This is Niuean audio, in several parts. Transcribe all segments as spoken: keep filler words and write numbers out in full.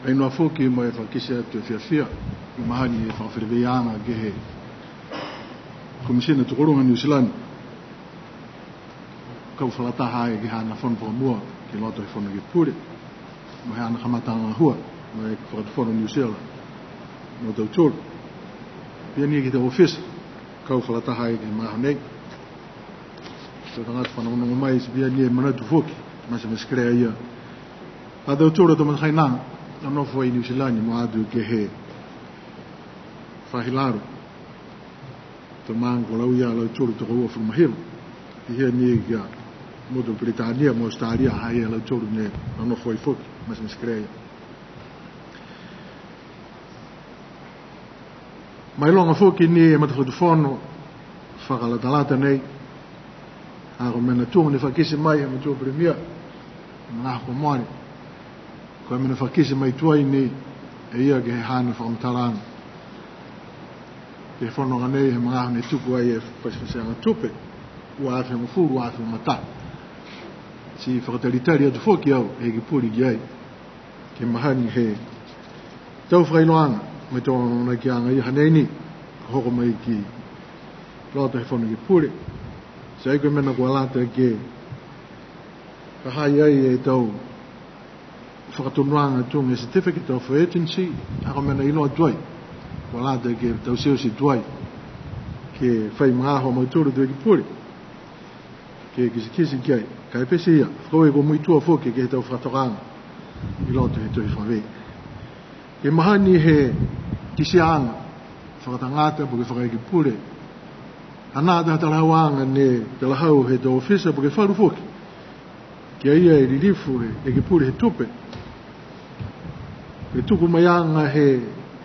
Ai noa foki mo e fakakite atu e fiafia, ke he mahani e fakafeleveiaaga ke he Komisina Tokoluga Niu Silani. Kau fakalataha ai ke he haana fono fakamua, ke he loto he Fono Ekepule, mo e haana kamata gahua, mo e Fakatufono Niu Silani, mo tautolu. Pihia ni ke he tau ofisa, kau fakalataha ai ke he magaaho nei. Tau tagata fanogonogo mai, ti pihia ni e manatu foki, matematekelea ia. A tautolu a tau matakainaga, nonofo i Niu Silani, mua atu ke he faahi lalo. Tau maaga ko Lauia a lautolu tokouafulu ma hiva. Pihia ni ki a motu Peritania, mo Australia, ha ia lautolu ne nonofo ai foki, matematekelea ia. Mailoga foki ni e matafakatufono fakalatalata nei, ha ko e mena tuga ne fakakite mai he matua Palemia, magaaho kua mole. Ko e mena fakakite mai tuai ni e ia ke he haana fakamatalaaga ke he fonoaga nei he magaaho ne tuku ai e fatifatiaga tupe, ua afe hogofulu, ua afe ma taha. Ti fakatalitali atu foki au, e Ekepule ki ai. Ke he mahani he tau fakailoaga, mo e tau amanakiaga ia hanei ni, hoko mai ki loto he Fono Ekepule. Ti ai ko e mena kua lata ke ha ha i ai e tau fakatonuaga tuga e certificate of urgency, ha ko e mena iloa tuai. Kua lata ke tau teuteu tuai, ke fai magaaho a mautolu tau Ekepule ke kitekite ki ai. Ka e pete ia, fakaaue kua muitua foki ke he tau fakatokaaga i loto he Tohi Fakavē. Ke he mahani he kitiaaga fakatagata po ke fakaekepule, hanā taha talahauaga ne talahau he tau ofisa po ke falu foki ki a ia e lilifu he Ekepule he Tupe, ke tuku maiaga he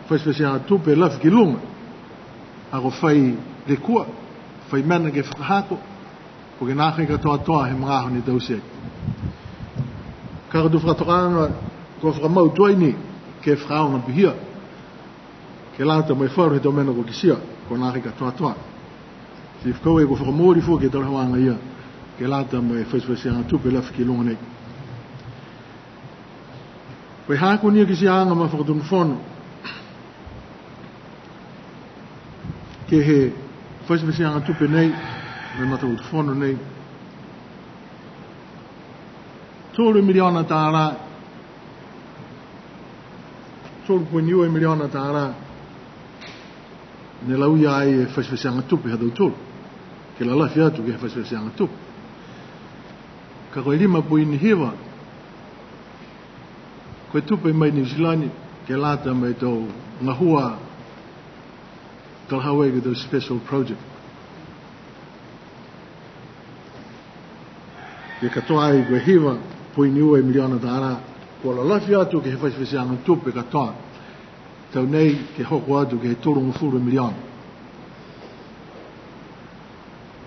fatifatiaga tupe lafi ki luga, ha ko e fai lekua, fai mena ke fakahako, po ke nākai katoatoa he magaaho ne taute ai. Ka ko e tau fakatokaaga kua fakamau tuai ni, ke fakaaoga pihia, ke lata mo e falu he tau mena kua kitia, kua nākai katoatoa. Ti fakaaue kua fakamooli foki e talahauaga ia, ke lata mo e fatifatiaga tupe lafi ki luga nei. Ko e haaku ni a kitiaaga ma Fakatufono ke he fatifatiaga tupe nei, mo e matafakatufono nei. Tolu e miliona tālā, tolu poini ua e miliona tālā, ne lauia ai e fatifatiaga tupe ha tautolu, ke lalafi atu ke he fatifatiaga tupe. Ka ko e lima poini hiva, ko e tupe mai Niu Silani, ke lata mo e tau gahua talahau ai ke he tau special project. Ke katoa ai ko e hiva poini ua e miliona tālā, kua lalafi atu ke he fatifatiaga tupe katoa. Tau nei ke hoko atu ke he tolugofulu e miliona.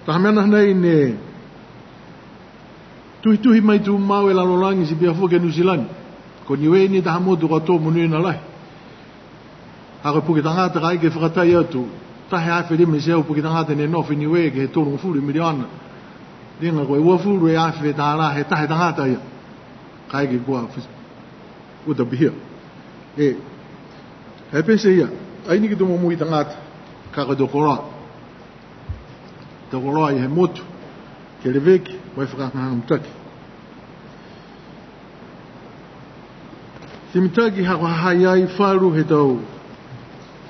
Taha mena nei ne tuhituhi mai tumau e lalolagi ti pihia foki a Niu Silani. Ko Niue ni taha motu kua tō monuina lahi. Ha ko e puke tagata kaeke fakatai atu, taha e afe lima e teau puke tagata ne nofo i Niue ke he tolugofulu e miliona. Liga ko e uafulu e afe tālā he taha e tagata ia. Kaeke kua uta pihia. E, e pete ia, ai ni ke he tau momoui tagata, ka ko e tau koloa. Tau koloa i he motu, ke leveki, mo e fakahagahaga mitaki. Ti mitaki ha kua ha ha i ai falu he tau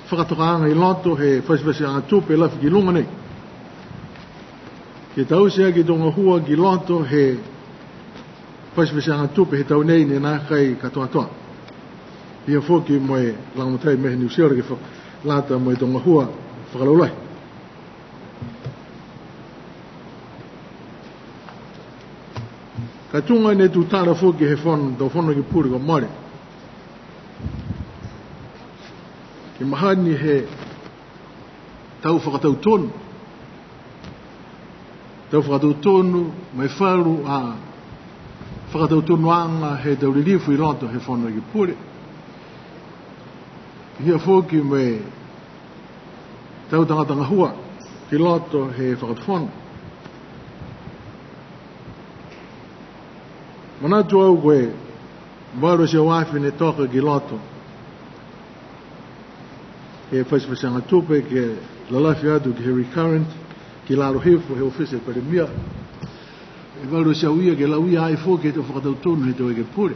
fakatokaaga i loto he fatifatiaga tupe lafi ki luga nei. Ke taute aki e tau gahua ki loto he fatifatiaga tupe he tau nei ne nākai katoatoa. Pihia foki mo e lagomatai mai he Niu Silani ke fa-, lata mo e tau gahua fakalaulahi. Ka tuga ne tutala foki he fono, tau Fono Ekepule kua mole. Ke he mahani he tau fakatautonu. Tau fakatautonu, mo e falu a fakatautonuaga he tau lilifu i loto he Fono Ekepule. Pihia foki mo e tau tagata gahua ki loto he Fakatufono. Manatu au ko e Valu e teau afe ne toka ki loto he fatifatiaga tupe ke lalafi atu ke he recurrent ki lalo hifo he ofisa he Palemia. E valu e teau ia ke lauia ai foki e tau fakatautonu he tau ekepule.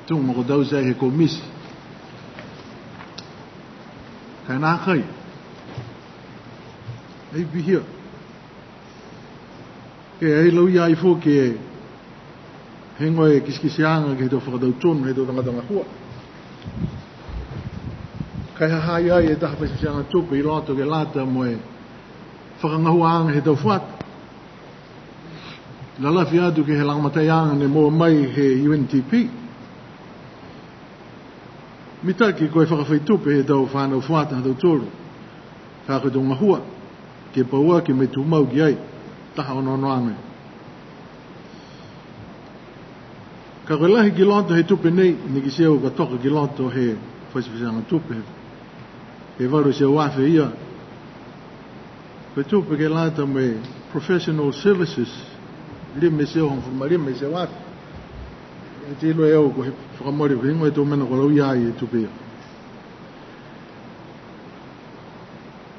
Tuga ko e taute he komiti. Ka e nākai. Ai pihia. Ke ai lauia ai foki e heigoa e kitekiteaga ke he tau fakatautonu he tau tagata gahua. Ka e ha ha i ai e taha fatifatiaga tupe i loto ke lata mo e fakagahuaaga he tau fuata. Lalafi atu ke he lagomataiaga ne moua mai he U N D P. Mitaki ko e fakafaitupe he tau fanau fuata ha tautolu. Ka ko e tau gahua, ke pauaki mo e tumau ki ai, taha onoonoaga. Ka ko e lahi ki loto he tupe nei, ne kitia au ka toka ki loto he fatifatiaga tupe, he valu e teau afe ia. Ko e tupe ke lata mo e professional services, lima e teau hogofulu ma lima e teau afe. E te iloa e au ko e fakamole ko e heigoa e tau mena kua lauia ai e tupe ia.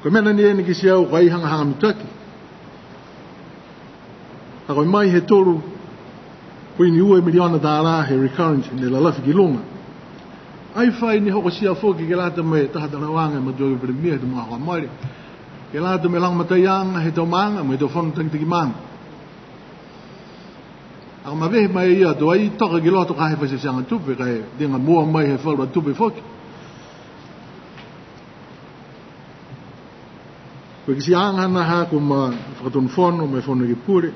Ko e mena ni e ne kitia au ko e hagahaga mitaki. Ka ko e mai he tolu poini ua miliona tālā he recurrent ne lalafi ki luga. Ai fai ne hokotia foki ke lata mo e taha talahauaga he matua Palemia he tau magaaho kua mole. Ke lata mo e lagomataiaga he tau maaga, mo e tau fono takitaki maaga. Ka mavehe mai ia to ai toka ki loto ka he fatifatiaga tupe, ka e liga moua mai he falu a tupe foki. Ko e kitiaaga ha ko ma Fakatonu Fono, mo e Fono Ekepule.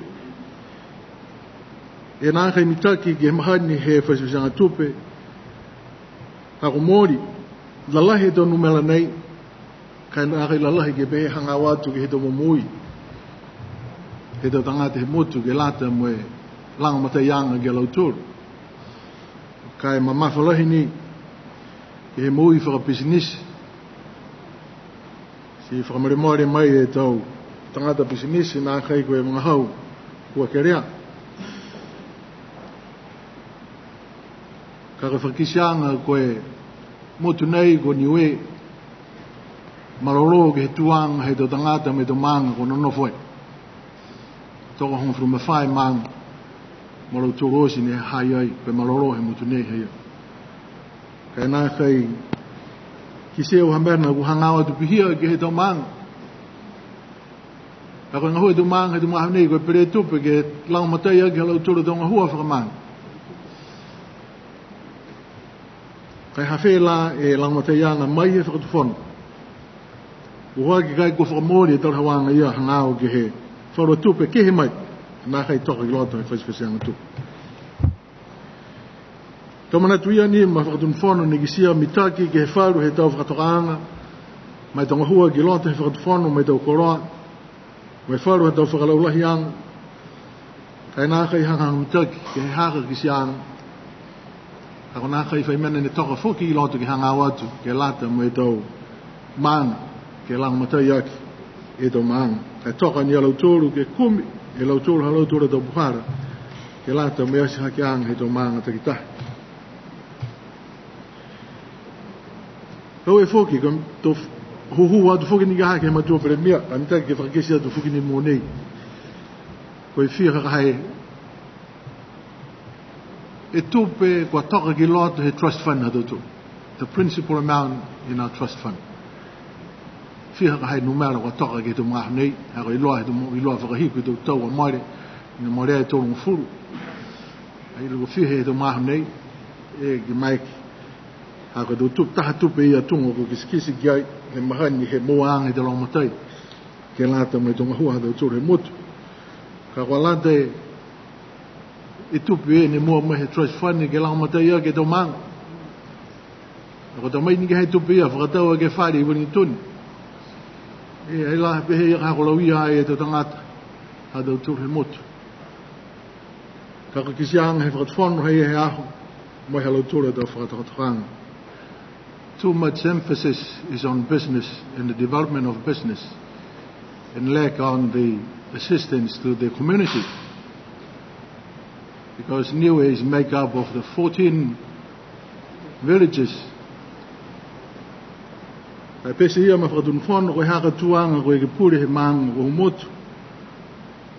E nākai mitaki ke he mahani he fatifatiaga tupe. Ha ko e mooli, lalahi e tau numela nei, ka e nākai lalahi ke pehē hagaao atu ke he tau momoui he tau tagata he motu ke lata mo e lagomataiaga ki a lautolu. Ka e mamafa lahi ni ke he moui fakapisinisi. Ti fakamolemole mai e tau tagata pisinisi nākai ko e vagahau kua kelea. Ka ko e fakakiteaga ko e motu nei ko Niue, malolō ke he tuaga he tau tagata mo e tau maaga kua nonofo ai. Tokohogofulu ma fā e maaga, mo lautolu oti ne ha ha i ai, ko e malolō he motu nei he ia. Ka e nākai kitia au ha mena kua hagaao atu pihia ke he tau maaga. Ka ko e gahua he tau maaga he tau maaga nei, ko e pele tupe ke lagomatai aki ha lautolu a tau gahua fakamaaga. Ka e ha fē la e lagomataiaga mai he Fakatufono. Ua ki kai kua fakamooli e talahauaga ia hagaao ke he falu a tupe kehe mai. Nākai toka ki loto he fatifatiaga tupe. Tau manatu ia ni ma Fakatonu Fono ne kitia mitaki ke he falu he tau fakatokaaga, ma e tau gahua ki loto he Fakatufono, ma e tau koloa, ma e falu he tau fakalaulahiaga, ka e nākai hagahaga mitaki ke he haaku kitiaaga. Ka ko e nākai fai mena ne toka foki i loto ke hagaao atu, ke lata mo e tau maaga, ke lagomatai aki e tau maaga. Ka e toka ni a lautolu ke kumi e lautolu ha lautolu a tau puhala, ke lata mo e ati hakeaga he tau maaga takitaha. Kau e foki, ka to hūhū atu foki ni ka ha ke he matua Palemia, ka mitaki ke fakakite atu foki ni mo nei. Ko e fiha ka ha e e tupe kua toka ki loto he trust fund ha tautolu. The principal amount in our trust fund. Fiha ka ha e numela kua toka ke he tau magaaho nei, ha ko e iloa he tau mo-, iloa fakahiku he tau tau kua mole, ne molea e tolugofulu. Ai iloa fiha he tau magaaho nei, e ki mai ki. Ha ko e tau tupe, taha tupe ia tuga kua kitekite ki ai, he mahani he mouaaga he tau lagomatai. Ke lata mo e tau gahua ha tautolu he motu. Ka kua lata e e tupe ne moua mai he trust fund ke lagomatai aki e tau maaga. Ka ko e tau mai ni ke he tupe ia, fakatau aki e fale i Wellington. E, ai la pehē ia ka ha ko e lauia ai e tau tagata ha tautolu he motu. Ka ko e kitiaaga he Fakatufono he, he aho, mo e ha lautolu a tau fakatokatokaaga. Too much emphasis is on business and the development of business, and lack on the assistance to the community. Because Niue is make up of the fourteen villages. Ka e pete ia ma Fakatonu Fono, ko e haaku a tuaga ko e Ekepule he maaga ko Hohomotu.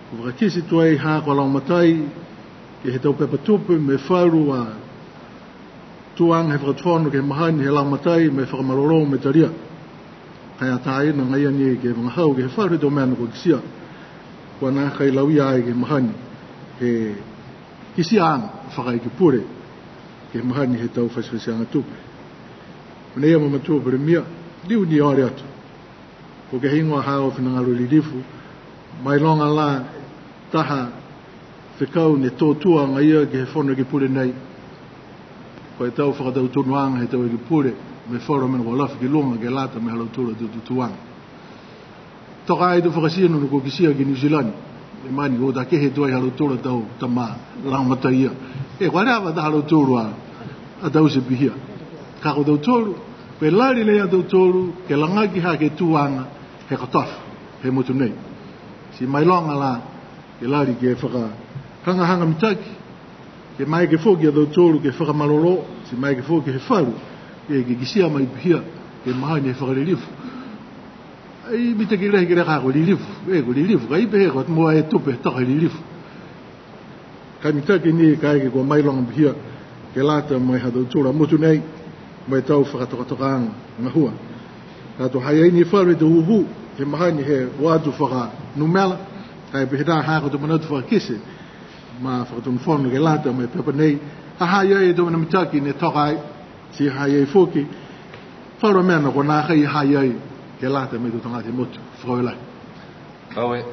Kua fakakite tuai haaku a lagomatai ke he tau pepa tupe mo e falu a tuaga he Fakatufono ke he mahani he lagomatai mo e fakamalolō mo e talia. Ka e ataina agaia ni ke vagahau ke he falu he tau mena kua kitia. Kua nākai lauia ai ke he mahani he kitiaaga fakaekepule ke he mahani he tau fatifatiaga tupe. Mena ia ma Matua Palemia, liu ni ole atu. Ko e heigoa haau a finagalo lilifu, mailoga la taha fekau ne tō tua agaia ke he Fono Ekepule nei. Ko e tau fakatautonuaga he tau ekepule, mo e falu mena kua lafi ki luga ke lata mo e ha lautolu a tau tutūaga. Toka ai e tau fakatino ne kua kitia ki Niu Silani. E mani, kua takehe tuai ha lautolu a tau tama lagomatai ia. E, kua leva taha ha lautolu a, a taute pihia. Ka ko tautolu, ko e lali nei a tautolu, ke lagaki hake e tuaga, he kotofa, he motu nei. Ti mailoga la, ke lali ke fakahagahaga mitaki, ke maeke foki a tautolu ke fakamalolō, ti maeke foki he falu, ke, ke kitia mai pihia, ke mahani he fakalilifu. Ai mitaki lahi ke laka ko e lilifu, e ko e lilifu, ka e pehē ko e mua e tupe toka he lilifu. Ka e mitaki ni kaeke kua mailoga pihia, ke lata mo e ha tautolu a motu nei, mo e tau fakatokatokaaga gahua. Ka to ha ha i ai ni falu he tau hūhū, he mahani he o atu fakanumela, ka e pehē nā haaku a tau manatu fakakite, ma Fakatonu Fono ke lata mo e pepa nei, ha ha i ai e tau mena mitaki ne toka ai, ti ha ha i ai foki, falu mena kua nākai ha ha i ai, ke lata mo e tau tagata he motu, fakaaue lahi. Fakaaue,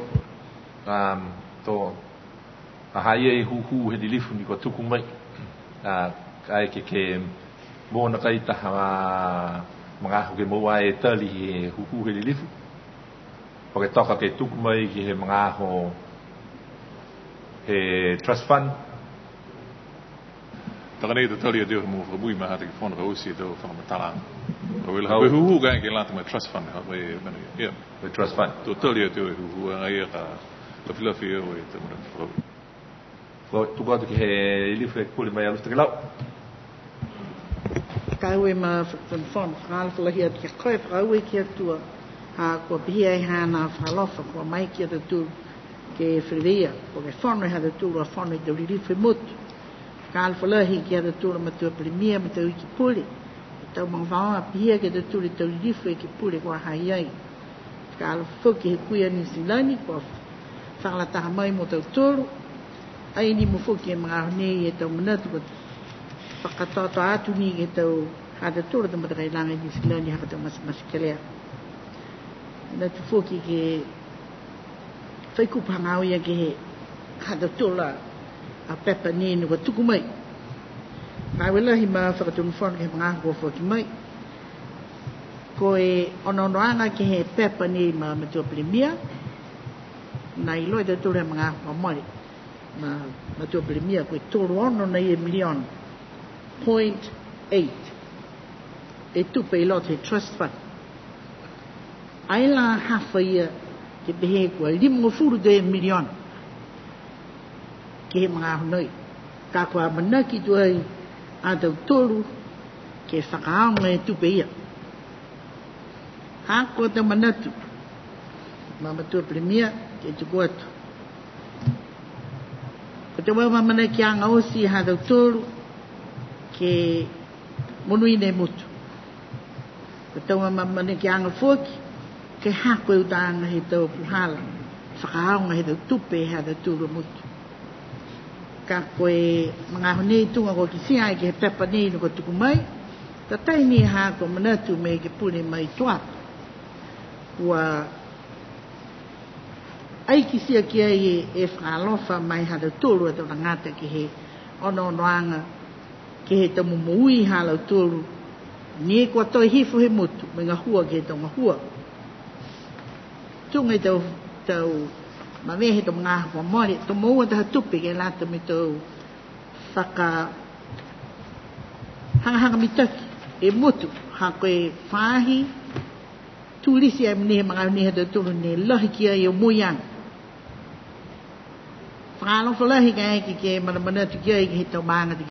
um, to, ha ha i ai e hūhū he lilifu ni kua tuku mai. A, kaeke ke moua nākai taha magaaho ke moua e tali he hūhū he lilifu. Fakatoka ke tuku mai ke he magaaho he trust fund. Taka nei e tali atu he mogo fakamui ma Hataki Fono ka oti e tau fakamatala. Fakaaue lahi. Ko e hūhū kaeke ke lata mo e trust fund, ha, mo e, mo e, ia. Mo e trust fund. To tali atu e hūhū, agaia ka, ka lafilafi e, e tau mena fakaaue. Ko e tuku atu ke he lilifu he Ekepule mai Alofi Tokelau. Fakaaue ma Fakatonu Fono, fakaalofa lahi atu ki a koe, fakaaue ki a tua, ha kua pihia e haana fakaalofa, kua mai ki a tautolu ke feleveia, ko e fono e ha tautolu a fono he tau lilifu he motu. Fakaalofa lahi ki a tautolu a Matua Palemia, mo e tau Iki Pule, e tau magaaho, pihia ki a tautolu e tau lilifu he Iki Pule kua ha ha i ai. Fakaalofa foki he Kuia Niu Silani, kua fakalataha mai mo tautolu. Ai ni mo foki e magaaho nei e tau manatu, kua fakakatoatoa atu ni ke he tau ha tautolu a tau matakailaga i Niu Silani ha ko e tau matematekelea. Manatu foki ke fai kupu hagaao ia ke he ha tautolu a pepa nei ne kua tuku mai. Fakaaue lahi ma Fakatonu Fono ke he magaaho kua foaki mai. Ko e onoonoaga ke he pepa nei ma Matua Palemia, ne iloa e tautolu he magaaho kua mole, ma Matua Palemia, ko e tolu ono nei e miliona, point eight, e tupe i loto he trust fund. Ai la hafa ia ke pehē kua limagofulu e miliona ke he magaaho nei. Ka kua amanaki tuai a tautolu ke fakaaoga e tupe ia. Ha ko e tau manatu ma Matua Palemia ke tuku atu. Ko e tau amaamanakiaga oti ha tautolu ke monuina e motu. Ko e tau amaamanakiaga foki, ke hako e utaaga he tau puhala fakaaoga he tau tupe ha tautolu a motu. Ka ko e magaaho nei tuga kua kitia ai ke he pepa nei ne kua tuku mai, tatai ni ha kua manatu mo e Ekepule mai Tuapa. Kua ai kitia ki ai e, e fakaalofa mai ha tautolu a tau tagata ke he onoonoaga ke he tau momoui ha lautolu, ne kua toe hifo he motu, mo e gahua ke he tau gahua. Tuga e tau, tau mavehe he tau magaaho kua mole, to moua taha tupe ke lata mo e tau fakahagahaga mitaki e motu, ha ko e faahi tulisi ai mo e he magaaho nei ha tautolu ne lahi ki ai e omoiaga. Fakaalofa lahi kaeke ke manamanatu ki ai ke he tau maaga